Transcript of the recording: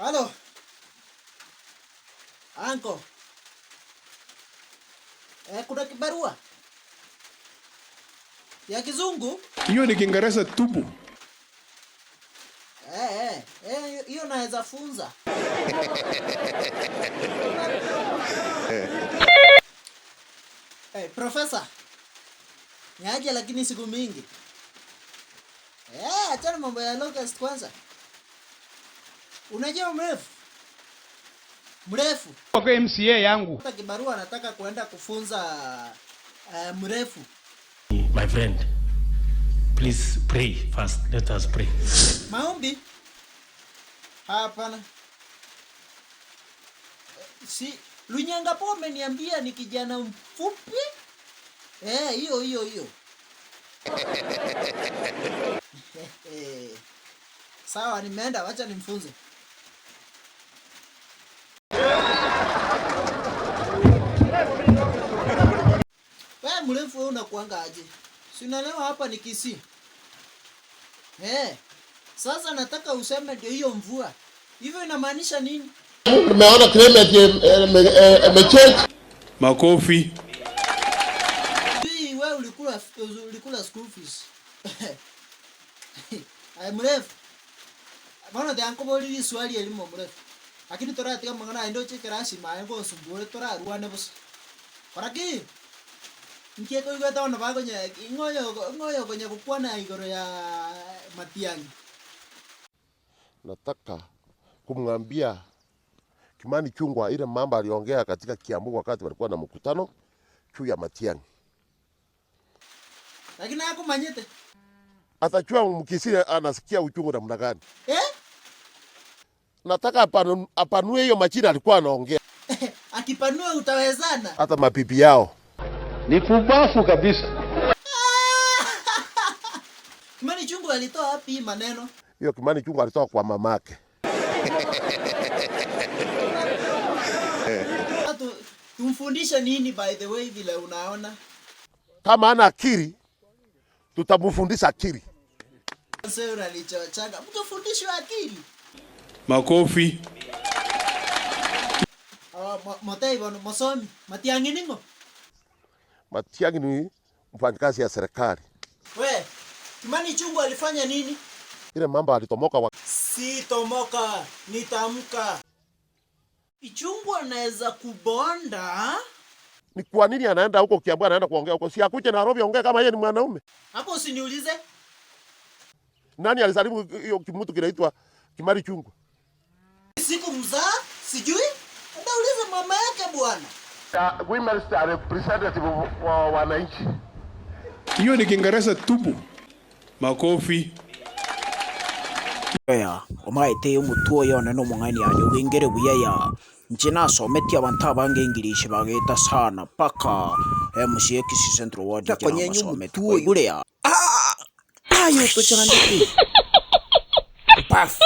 Halo. Anko. Kuna kibarua ya kizungu? Hiyo ni Kiingereza tupu. Hiyo naweza funza. Profesa. Niaje lakini siku mingi. Achana mambo ya locust kwanza. Unajua mrefu? Mrefu. Kwa MCA yangu. Hata kibarua anataka kuenda kufunza mrefu. My friend, please pray first. Let us pray. Maombi? Hapana. Si Lunyangapo ameniambia ni kijana mfupi? Hiyo hiyo hiyo. Sawa, nimeenda, wacha nimfunze. Wewe mrefu wewe unakuanga aje? Si unaelewa hapa ni Kisii. Sasa nataka useme ndio hiyo mvua. Hivyo inamaanisha nini? Nimeona climate imechange. Makofi. Hii wewe ulikula school fees. Ai mrefu. Bono de anko boli swali elimo mrefu. Lakini tora tika mangana ndo che kerasi ma ngo sumbure tora ruane bos. Para ki? Nkie ko igwe tono ba konye ngoyo ngoyo konye kukwana igoro ya Matiang'i. Nataka kumwambia Kimani Ichung'wah ile mambo aliongea katika Kiambu wakati walikuwa na mkutano juu ya Matiang'i. Lakini hakumanyite. Atajua Mkisii anasikia uchungu namna gani. Nataka apanue hiyo majina alikuwa anaongea. Akipanua utawezana. Hata mabibi yao. Ni pumbafu kabisa. Kimani Ichung'wah alitoa wapi maneno? Hiyo Kimani Ichung'wah alitoa kwa mamake. Tumfundishe nini by the way vile unaona? Kama ana akili tutamfundisha akili. Sasa unalichochanga. Mtufundishwe akili. Makofi. Motei bono mosomi. Matiang'i ningo? Matiang'i ni mfanyikazi ya serikali. We, Kimani Ichung'wah alifanya nini? Ile mambo alitomoka wa Si tomoka, nitamka. Ichung'wah anaweza kubonda. Ni kwa nini anaenda huko Kiambu, anaenda kuongea huko? Si akuje Nairobi aongee kama yeye ni mwanaume. Hapo usiniulize. Nani alisalimu hiyo mtu kinaitwa Kimani Ichung'wah? Siku mzaa, sijui. Ndauliza mama yake bwana. Women are representative wa wananchi. Hiyo ni Kiingereza tupu. Makofi. Ya, omaete omotu oyo one nomong'aini aye ogengere buya ya inche nasometie abanto abange English bageta sana paka MCA Kisii Central Ward inche Takonyenye namasomete omotu oyo. Kwaigure ya. Ah! Ayo tochana ndeke. Paf.